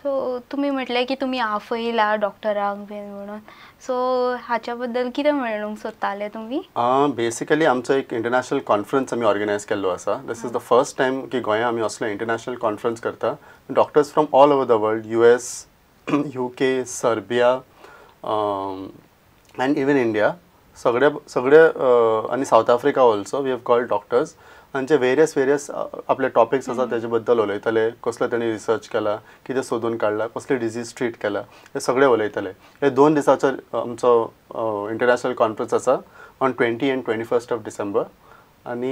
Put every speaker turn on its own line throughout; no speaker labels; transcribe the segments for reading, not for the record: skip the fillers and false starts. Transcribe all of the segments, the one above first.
So तुमी म्हटलें की तुमी आफयला डॉक्टरांक बीन म्हणून, सो हाच्या बद्दल कितें म्हणूंक सोदताले तुमी?
बेसिकली आमचो एक इंटरनॅशनल कॉन्फरन्स आमी ऑर्गनायज केल्लो आसा. This is the first time की गोंया आमी असलो इंटरनॅशनल कॉन्फरन्स करता. Doctors from all over the world, US, UK, Serbia and even India, सगळे सगळे आनी South Africa also we have called doctors. आनी जे वेरियस वेरियस आपले टॉपिक्स आसा तेजे बद्दल उलयतले, कसलो तेणी रिसर्च केला, कितें सोदून काडला, कसली डिजीज ट्रीट केला, हे सगळे उलयतले. हे 2 दिसाचो आमचो इंटरनॅशनल कॉन्फरन्स आसा on 20 and 21 of December. आनी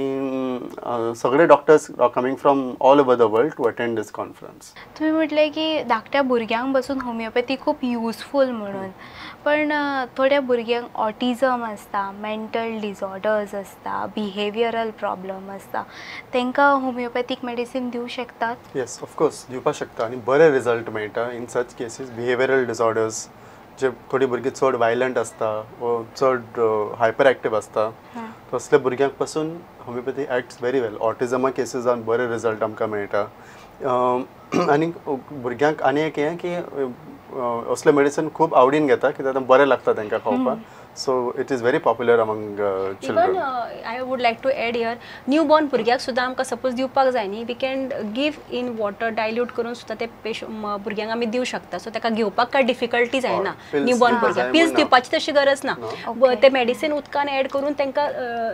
सगळे doctors are coming from all over the world to attend this conference.
तुमी म्हटलें की धाकट्या भुरग्यांक बसून होमिओपॅथी खूब युजफूल म्हणून, पण थोड्या भुरग्यांक ऑटिजम आसता, मेंटल डिसऑर्डर्स आसता, बिहेवियरल प्रॉब्लम आसता, तांकां होमिओपॅथीक मेडिसीन दिवं शकतात?
येस, ऑफकोर्स दिवपाक शकता आनी बरे रिजल्ट मेळटा in such cases. Behavioural disorders जे थोडी भुरगीं चड वायलंट आसता वो चड हायपर एक्टीव आसता, तसल्या भुरग्यांक पासून होमिओपॅथी एक्ट्स व्हेरी वेल. ऑटिजमा केसीसान बरे रिजल्ट आमकां मेळटा. आनी भुरग्यांक आनी एक हें की असलें मेडिसीन खूब आवडीन घेता कित्याक आतां बरें लागता तांकां खावपाक. So it is very popular among children.
Even I would like to add here, new born भुरग्याक सुद्दां आमकां सपोज दिवपाक जाय न्ही, we can give in water dilute करून सुद्दां ते भुरग्यांक आमी दिवं शकता. सो ताका घेवपाक कांय डिफिकल्टी जायना. न्यू बॉर्न भुरग्याक पिल्स दिवपाची तशी गरज ना, ते मेडिसीन उदकान एड करून तांकां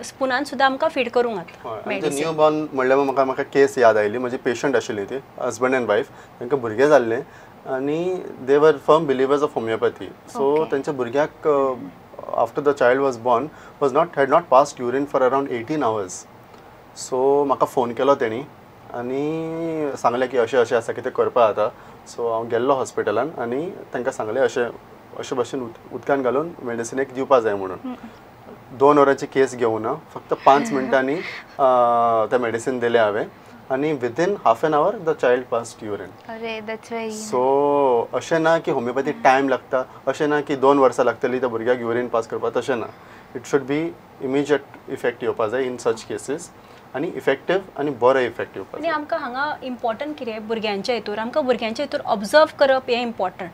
स्पुनान सुद्दां आमकां फीड करूंक जाता.
न्यू बॉर्न म्हणल्यार म्हाका म्हाका केस याद आयली. म्हजी पेशंट आशिल्ली ती, हजबंड एंड वायफ, तांकां भुरगें जाल्लें आनी they were firm believers of homeopathy. So तांच्या भुरग्याक after the child was born was not had not passed urine for around 18 hours. So म्हाका फोन केलो तेणी आनी सांगलें की अशें अशें आसा, कितें करपा जाता. सो हांव गेल्लो हॉस्पिटलान आनी तांकां सांगलें अशें अशें भशेन उदकान घालून मेडिसिनेक दिवपा जाय म्हणून. 2 वरांची केस घेवना, फक्त 5 मिनटांनी तें मेडिसीन दिलें हांवें आनी within half an hour the child passed urine.
अरे, that's very.
सो अशें ना की होमिओपॅथी टायम लागता, अशें ना की 2 वर्सां लागतली त्या भुरग्याक युरीन पास करपाक, तशें ना. It should be immediate effect येवपा जाय इन सच केसीस आनी इफेक्टीव आनी बरो इफेक्ट येवपा
जाय. आनी आमकां हांगा इम्पॉर्टंट कितें भुरग्यांच्या हितूर, आमकां भुरग्यांच्या हितूर ऑब्जर्व करप हें इम्पॉर्टंट.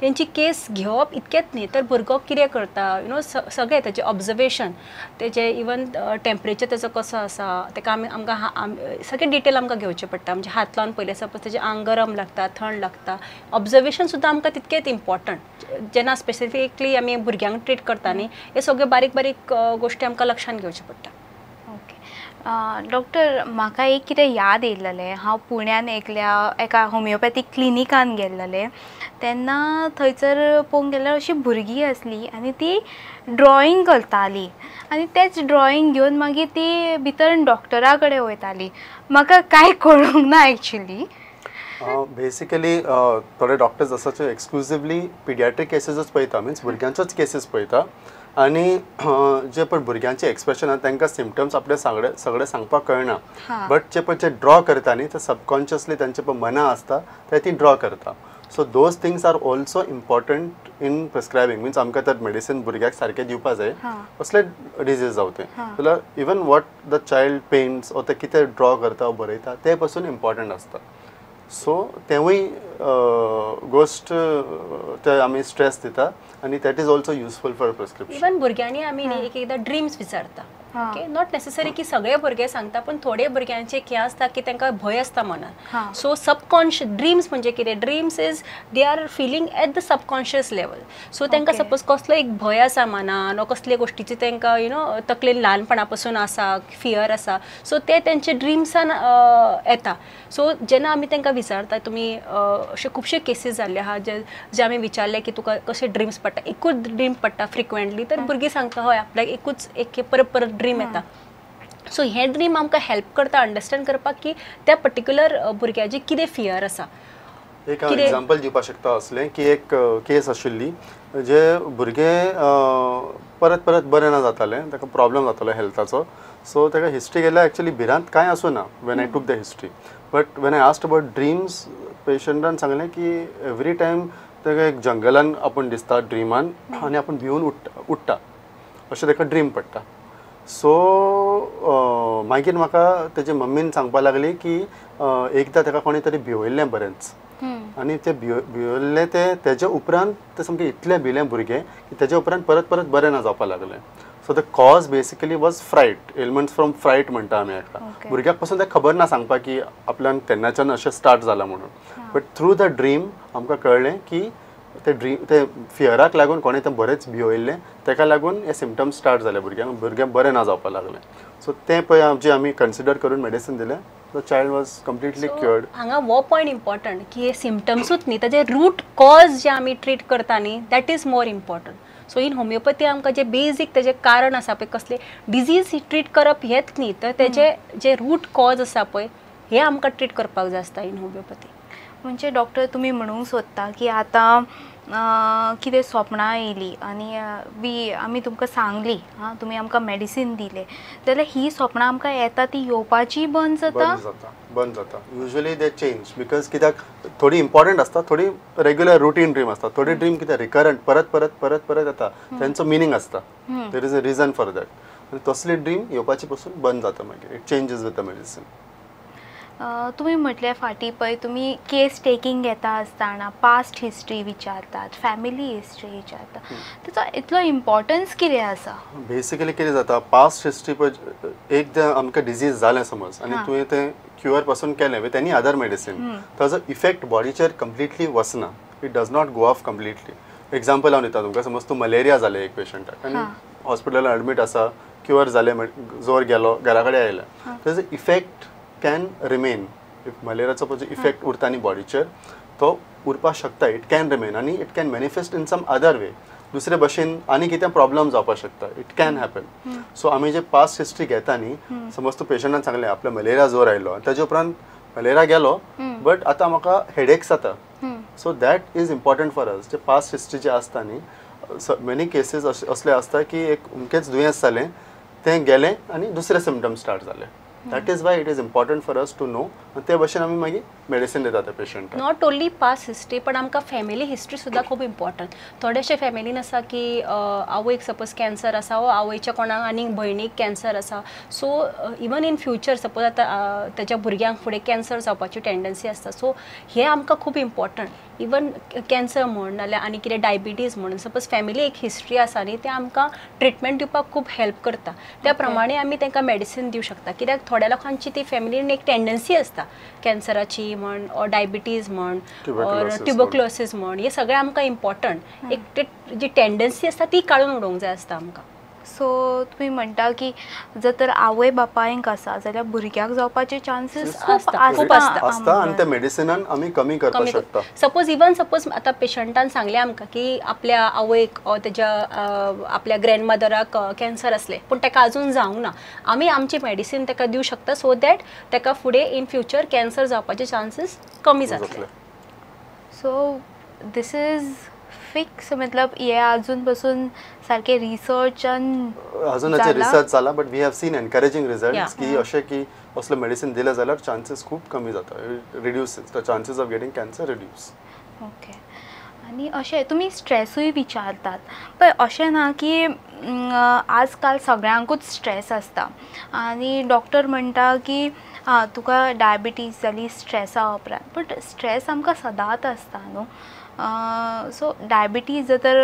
तेंची केस घेवप इतकेंच न्ही तर भुरगो कितें करता, you know, सगळें तेजें ऑब्जर्वेशन, तेजें इवन टेम्परेचर तेजो कसो आसा, तेका आमी आमकां सगळें डिटेल आमकां घेवचें पडटा. म्हणजे हात लावन पयलें सपोज तेजें आंग गरम लागता, थंड लागता, ऑब्जर्वेशन सुद्दां आमकां तितकेंच इम्पॉर्टंट. जेन्ना स्पेसिफिकली आमी भुरग्यांक ट्रीट करता न्ही, हे सगळे बारीक बारीक गोश्टी आमकां लक्षान घेवच्यो पडटा.
डॉक्टर, म्हाका एक कितें याद येयलेलें. हांव पुण्यान एकल्या एका होमिओपॅथीक क्लिनिकान गेल्लेलें, तेन्ना थंयसर पळोवंक गेल्यार अशी भुरगीं आसली आनी ती ड्रॉइंग करताली आनी तेच ड्रॉइंग घेवन मागीर ती भितर डॉक्टरा कडेन वयताली. म्हाका कांय कळूंक ना एक्चुली.
बेसिकली थोडे डॉक्टर्स आसा जे एक्सक्लुजिवली पिडियाट्रीक केसीसूच पळयता, मिन्स भुरग्यांचोच केसीस पळयता आनी जे पण भुरग्यांचे एक्सप्रेशन आसा तांकां सिमटम्स आपले सगळे सगळे सांगपाक कळना, बट जे पण जे ड्रॉ करता न्ही ते सबकॉन्शियसली तांचे पण मना आसता ते ती ड्रॉ करता. So those things are also important in prescribing. Means आमकां तर मेडिसीन भुरग्याक सारकें दिवपा जाय, कसले डिजीज जावं तें, जाल्यार even what the child paints वो ते कितें ड्रॉ करता वो बरयता तें पसून इम्पॉर्टंट आसता. सो तेवूय गोश्ट ते आमी स्ट्रेस दिता आनी that is also useful for prescription.
Even भुरग्यांनी आमी न्ही एक एकदां ड्रिम्स विचारता. Okay, not necessary की सगळे भुरगे सांगता, पण थोडे भुरग्यांचे हें आसता की तांकां भंय आसता मनान. सो सबकॉन्शियस ड्रिम्स म्हणजे कितें, dreams is they are feeling at the subconscious level. So तांकां सपोज कसलो एक भंय आसा मनान, कसले गोश्टीची तांकां you know तकलेन ल्हानपणा पासून आसा, फियर आसा, सो ते तेंचे ड्रिम्सान येता. सो जेन्ना आमी तांकां विचारता, तुमी अशे खुबशे केसीस जाल्ले आहा जे जे आमी विचारले की तुका कशे ड्रिम्स पडटा, एकूच ड्रीम पडटा फ्रिक्वेंटली, तर भुरगीं सांगता हय आपल्याक एकूच एक परत परत ड्रीम येता. सो हे ड्रीम आमकां हेल्प करता अंडरस्टँड करपाक की त्या पर्टिक्युलर भुरग्याची कितें फियर आसा.
एक हांव एग्जाम्पल दिवपाक शकता असलें की एक केस आशिल्ली जे भुरगे परत परत बरें ना जातालें, ताका प्रॉब्लम जातालो हेल्थाचो. सो ताका हिस्ट्री गेल्यार एक्चुअली भिरांत कांय आसूं ना when I took the history, but when I asked about dreams पेशंटान सांगलें की एवरी टायम ताका एक जंगलान आपूण दिसता ड्रिमान आनी आपूण भिवन उठ्ठा अशें ताका ड्रीम पडटा. सो मागीर म्हाका तेजे मम्मीन सांगपाक लागली की एकदां ताका कोणी तरी भिवयल्लें बरेंच आनी ते भियल्ले ते तेजे उपरांत ते सामकें इतलें भिलें भुरगें की तेजे उपरांत परत परत बरें ना जावपाक लागलें. So the cause basically was fright, ailments from fright म्हणटा आमी हाका. भुरग्याक पसून तें खबर ना सांगपाक की आपल्यान तेन्नाच्यान अशें स्टार्ट जालां म्हणून, बट थ्रू the dream आमकां कळ्ळें की ते ड्रीम ते फियराक लागून कोणें तें बरेंच भिवयल्लें, तेका लागून हे सिमटम्स स्टार्ट जाले भुरग्यांक, भुरगें बरें ना जावपाक लागलें. सो तें पळय जे आमी कन्सिडर करून मेडिसीन दिलें, the child was completely cured.
हांगा हो पॉयंट इम्पॉर्टंट की हे सिमटम्सूच न्ही, ताजे रूट कॉज जे आमी ट्रीट करता न्ही, that is more important. So in homeopathy आमकां जे बेजीक तेजें कारण आसा पळय, कसले डिजीज ट्रीट करप हेच न्ही, तर तेजे जे रूट कॉज आसा पळय हे आमकां ट्रीट करपाक जाय आसता इन होमियोपॅथी.
म्हणजे डॉक्टर तुमी म्हणूंक सोदता की आतां कितें स्वप्नां येयलीं आनी बी आमी तुमकां सांगली, आं तुमी आमकां मेडिसीन दिलें, जाल्यार ही स्वप्नां आमकां येता ती येवपाची बंद जाता?
बंद जाता. युजली they change because कित्याक थोडी इम्पॉर्टंट आसता, थोडी रेग्युलर रुटीन ड्रीम आसता, थोडी ड्रीम कितें रिकरंट परत परत परत परत येता, तेंचो मिनींग आसता, there is a reason for that. आनी तसली ड्रीम येवपाची पसून बंद जाता मागीर, it changes with the medicine.
तुमी म्हटलें फाटीं पळय तुमी केस टेकींग घेता आसतना पास्ट हिस्ट्री विचारतात, फॅमिली हिस्ट्री विचारतात, ताचो इतलो इम्पॉर्टन्स कितें आसा?
बेसिकली कितें जाता, पास्ट हिस्ट्री पळय एकदां आमकां डिजीज जालें समज आनी तुवें तें क्युअर पासून केलें विथ एनी अदर मेडिसीन, ताजो इफेक्ट बॉडीचेर कंप्लिटली वचना, it does not go off completely. Example हांव दिता तुमकां, समज तूं मलेरिया जालें एक पेशंटाक आनी हॉस्पिटलान एडमीट आसा, क्युअर जालें, जोर गेलो, घरा कडेन आयलें, ताजो इफेक्ट can remain. If मलेरियाचो पळय इफेक्ट उरता न्ही बॉडीचेर, तो उरपाक शकता, it can remain आनी it can manifest in some other way, दुसरे भशेन आनी कितें प्रॉब्लम जावपाक शकता, it can happen. सो आमी जे पास्ट हिस्ट्री घेता न्ही, समज तूं पेशंटान सांगलें आपलो मलेरिया जोर आयलो आनी ताजे उपरांत मलेरिया गेलो बट आतां म्हाका हेडेक्स जाता, so that is important for us. जे पास्ट हिस्ट्री जे आसता न्ही, मेनी केसीस असले आसता की एक अमकेंच दुयेंस जालें, तें गेलें आनी दुसरे सिमटम्स स्टार्ट जाले. That is why it is important for us to know. ते भशेन आमी मागीर मेडिसीन दिता त्या पेशंटाक.
Not only past history पण आमकां फॅमिली हिस्ट्री सुद्दां खूब इम्पॉर्टंट. थोडेशे फॅमिलीन आसा की आवयक सपोज कॅन्सर आसा वो आवयच्या कोणाक आनीक भयणीक कॅन्सर आसा, so even in future suppose आतां ताच्या भुरग्यांक फुडें कॅन्सर जावपाची टेंडन्सी आसता. सो हें आमकां खूब इम्पॉर्टंट. इवन कॅन्सर म्हण नाल्यार आनी कितें डायबिटीज म्हणून सपोज फॅमिली एक हिस्ट्री आसा न्ही, तें आमकां ट्रिटमेंट दिवपाक खूब हेल्प करता. त्या प्रमाणे आमी तांकां मेडिसीन दिवं शकता. कित्याक थोड्या लोकांची ती फॅमिलीन एक टेंडन्सी आसता कॅन्सराची म्हण ऑर डायबिटीज म्हण ऑर ट्युबरक्युलोसीस म्हण, हे सगळें आमकां इम्पॉर्टंट एक जी टेंडन्सी आसता ती काडून उडोवंक जाय आसता आमकां.
सो तुमी म्हणटा की जर तर आवय बापायंक आसा जाल्यार भुरग्याक जावपाचे चान्सीस
खूब
आसता आनी त्या मेडिसिनान आमी कमी करपाक शकता.
सपोज इवन सपोज आतां पेशंटान सांगलें आमकां की आपल्या आवयक ऑर तेज्या आपल्या ग्रँडमदराक कॅन्सर आसलें पूण ताका अजून जावंक ना, आमी आमची मेडिसीन ताका दिवं शकता सो that ताका फुडें इन फ्युचर कॅन्सर जावपाचे चान्सीस कमी जातले.
सो this is fix, मतलब हे अजून पासून सारखे रिसर्चान
अजून रिसर्च जाला, but we have seen encouraging results की अशें की असलें मेडिसीन दिलें जाल्यार चान्सीस खूब कमी जाता, reduce the chances of getting cancer reduce.
Okay, आनी अशें तुमी स्ट्रेसूय विचारतात पळय, अशें ना की आजकाल सगळ्यांकूच स्ट्रेस आसता आनी डॉक्टर म्हणटा की आं तुका डायबिटीज जाली स्ट्रेसा उपरांत, बट स्ट्रेस आमकां सदांच आसता न्हू. सो डायबिटीज जर तर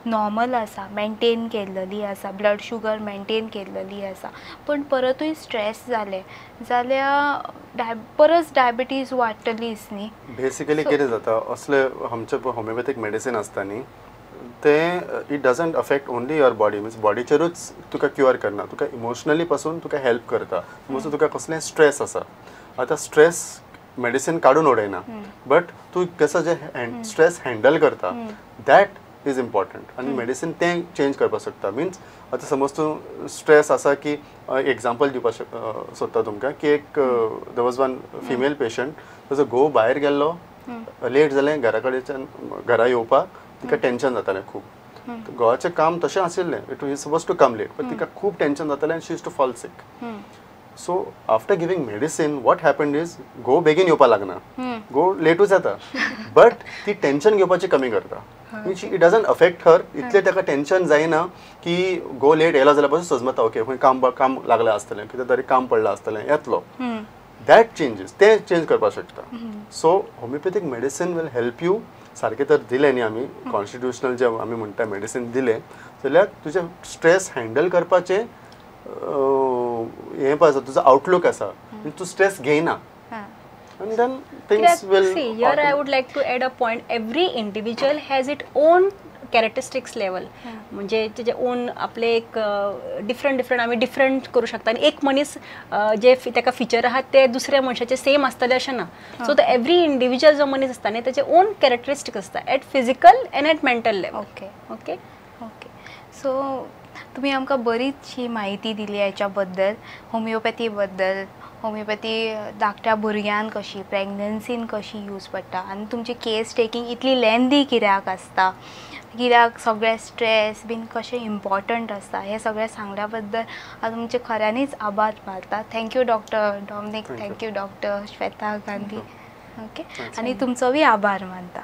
नॉर्मल आसा, मेंटेन केल्लेली आसा, ब्लड शुगर मेंटेन केल्लेली आसा, पूण परतूय स्ट्रेस जालें जाल्यार परत डायबिटीज वाडटलीच न्ही.
बेसिकली कितें जाता, असले आमचे होमियोपॅथीक मेडिसीन आसता न्ही, तें it doesn't affect only your body, means बॉडीचेरूच तुका क्युअर करना, तुका इमोशनली पासून तुका हेल्प करता. समज तुका कसलें स्ट्रेस आसा, आतां स्ट्रेस मेडिसीन काडून उडयना, बट तूं कसो जे स्ट्रेस हँडल करता that is important. आनी मेडिसीन तें चेंज करपाक शकता. मिन्स आतां समज तूं स्ट्रेस आसा की एग्जाम्पल दिवपाक सोदता तुमकां की एक there was one female patient, ताजो घोव भायर गेल्लो, लेट जालें घरा कडेच्यान घरा येवपाक, तिका टेंशन जातालें खूब. घोवाचें काम तशें आशिल्लें, it is suppose to come late, but तिका खूब टेंशन जातालें आनी she use to fall sick. So after giving medicine what happened is घोव बेगीन येवपाक लागना, घोव लेटूच येता, बट ती टेंशन घेवपाची कमी करता. Means it doesn't affect her, इतलें ताका टेंशन जायना की घोव लेट येयला जाल्यार पासून सजमता ओके खंय काम काम लागलें आसतलें, कितें तरी काम पडलां आसतलें, येतलो. That changes ते चेंज करपाक शकता. So homeopathic medicine will help you. सारकें तर दिलें न्ही आमी कॉन्स्टिट्युशनल जे आमी म्हणटा मेडिसीन दिलें जाल्यार तुजें स्ट्रेस हँडल करपाचें हें पळय आसा, तुजो आउटलूक आसा, तूं स्ट्रेस घेयना and then things will
See, here I would like to add a point. Every individual has its own characteristics level. म्हणजे तेजे ओन आपले एक डिफरंट डिफरंट आमी डिफरंट करूं शकता आनी एक मनीस जे ताका फिचर आहात ते दुसऱ्या मनशाचे सेम आसतले अशें ना. सो एवरी इंडिविज्युअल जो मनीस आसता न्ही तेजे ओन कॅरेक्टरिस्टीक आसता at physical and at mental level.
Okay
okay
okay. So तुमी आमकां बरीचशी म्हायती दिली हेच्या बद्दल, होमिओपॅथी बद्दल, होमिओपॅथी धाकट्या भुरग्यांक कशी, प्रेग्नन्सीन कशी यूज पडटा आनी तुमची केस टेकींग इतली लेंदी कित्याक आसता, कित्याक सगळें स्ट्रेस बीन कशें इम्पॉर्टंट आसता, हें सगळें सांगल्या बद्दल हांव तुमचे खऱ्यांनीच आभार मानता. Thank you doctor Dominic, thank you doctor Shweta Gandhi. Okay, आनी तुमचो बी आभार मानता.